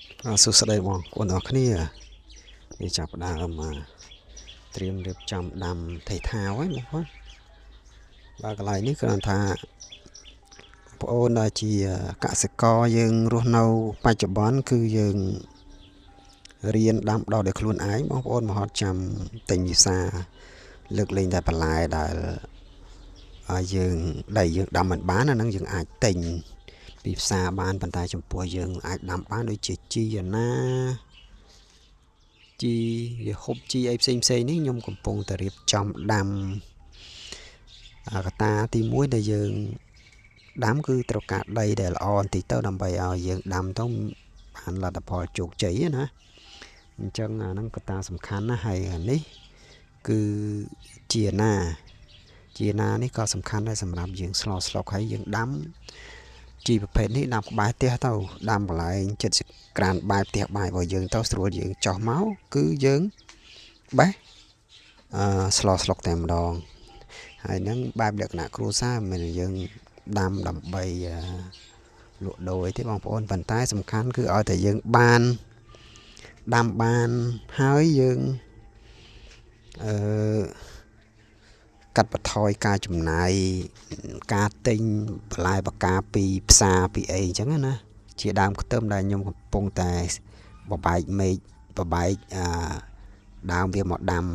បាទសួស្តីបងប្អូនអរគ្នានេះចាប់ផ្ដើមមកត្រៀមរៀបចំដាំថៃថាវហើយបងប្អូនបាទកន្លែងនេះគ្រាន់ថាបងប្អូនដែលជាកសិករយើងរស់នៅបច្ចុប្បន្នគឺយើងរៀនដាំដុះដោយខ្លួនឯងបងប្អូនមកហត់ចាំទិញវិសាលើកលែងតែបន្លែដែលយើងដែលយើងដាំមិនបានអាហ្នឹងយើងអាចទិញពីផ្សារបានប៉ុន្តែចំពោះយើងអាចដាំបានដូចជាជីយ៉ាណាជីវាហូបជីអីផ្សេងផ្សេងនេះខ្ញុំកំពុងតែរៀបចំដាំកតាទី1ដែលយើងដាំគឺត្រូវការដីដែលល្អបន្តិចទៅដើម្បីឲ្យយើងដាំទៅបានលទ្ធផលជោគជ័យណាអញ្ចឹងអាហ្នឹងកត្តាសំខាន់ណាស់ហើយអានេះគឺជាណាជាណានេះក៏សំខាន់ដែរសម្រាប់យើងស្លស្លុកហើយយើងដាំជីប្រភេទនេះដាំក្បែរផ្ទះទៅដាំកន្លែងចិត្តក្រានបែបផ្ទះបាយរបស់យើងទៅស្រួលយើងចោះមកគឺយើងបេះអឺស្លស្លុកតែម្ដងហើយហ្នឹងបែបលក្ខណៈគ្រួសារមិនមែនយើងដាំដើម្បីលក់ដូរអីទេបងប្អូនប៉ុន្តែសំខាន់គឺឲ្យតែយើងបានដាំបានហើយយើងអឺកាត់បន្ថយការចំណាយការទិញបន្លែបកាពីផ្សារពីអីអញ្ចឹងណាជាដើមខ្ទឹមដែលខ្ញុំកំពុងតែបបែកមេឃបបែកអាដើមវាមកដាំ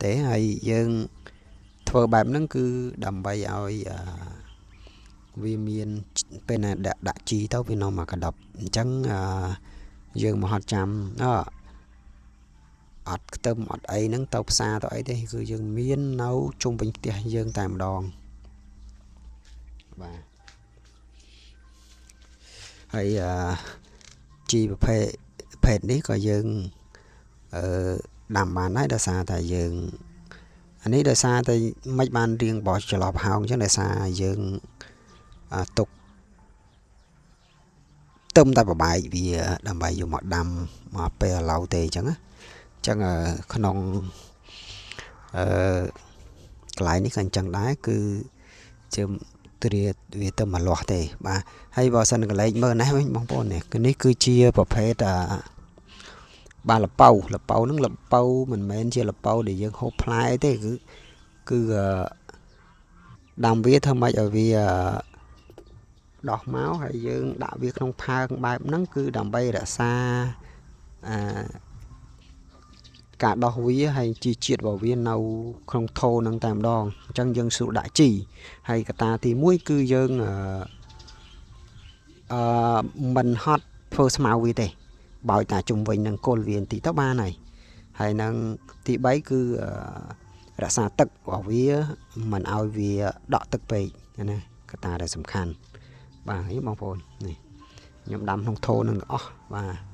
ទេហើយយើងធ្វើបែបហ្នឹងគឺដើម្បីឲ្យវាមានពេលណាដាក់ដាក់ជីទៅវានាំមកកដប់អញ្ចឹងយើងមកហត់ចាំអអត់ខ្ទឹមអត់អីហ្នឹងទៅផ្សារទៅអីទេគឺយើងមាននៅជុំវិញផ្ទះយើងតែម្ដងបាទហើយអឺជីប្រភេទភេទនេះក៏យើងអឺដាំបានដែរដោយសារតែយើងអានេះដោយសារតែមិនបានរៀងបោះច្រឡោះប្រហោងអញ្ចឹងដោយសារយើងទុកទឹមតែបបែកវាដើម្បីយកមកដាំមកពេលឥឡូវទេអញ្ចឹងណាអញ្ចឹងក្នុងអឺកន្លែងនេះក៏អញ្ចឹងដែរគឺជាត្រាវាទៅមកលាស់ទេបាទហើយបើសិនកន្លែងមើលនេះវិញបងប្អូននេះនេះគឺជាប្រភេទអាបាទលពៅលពៅហ្នឹងលពៅមិនមែនជាលពៅដែលយើងហូបផ្លែទេគឺគឺដាំវាធ្វើម៉េចឲ្យវាដោះមកហើយយើងដាក់វាក្នុងផើងបែបហ្នឹងគឺដើម្បីរក្សាអាការដោះវាហើយជីជាតិរបស់វានៅក្នុងថូនឹងតែម្ដងអញ្ចឹងយើងស្រួលដាក់ជីហើយកត្តាទី1គឺយើងអឺមិនហត់ធ្វើស្មៅវាទេបោចតាជុំវិញនឹងគល់វាបន្តិចទៅបានហើយហើយនឹងទី3គឺរក្សាទឹករបស់វាមិនឲ្យវាដក់ទឹកពេកណាកត្តាដែលសំខាន់បាទនេះបងប្អូននេះខ្ញុំដាំក្នុងថូនឹងអស់បាទ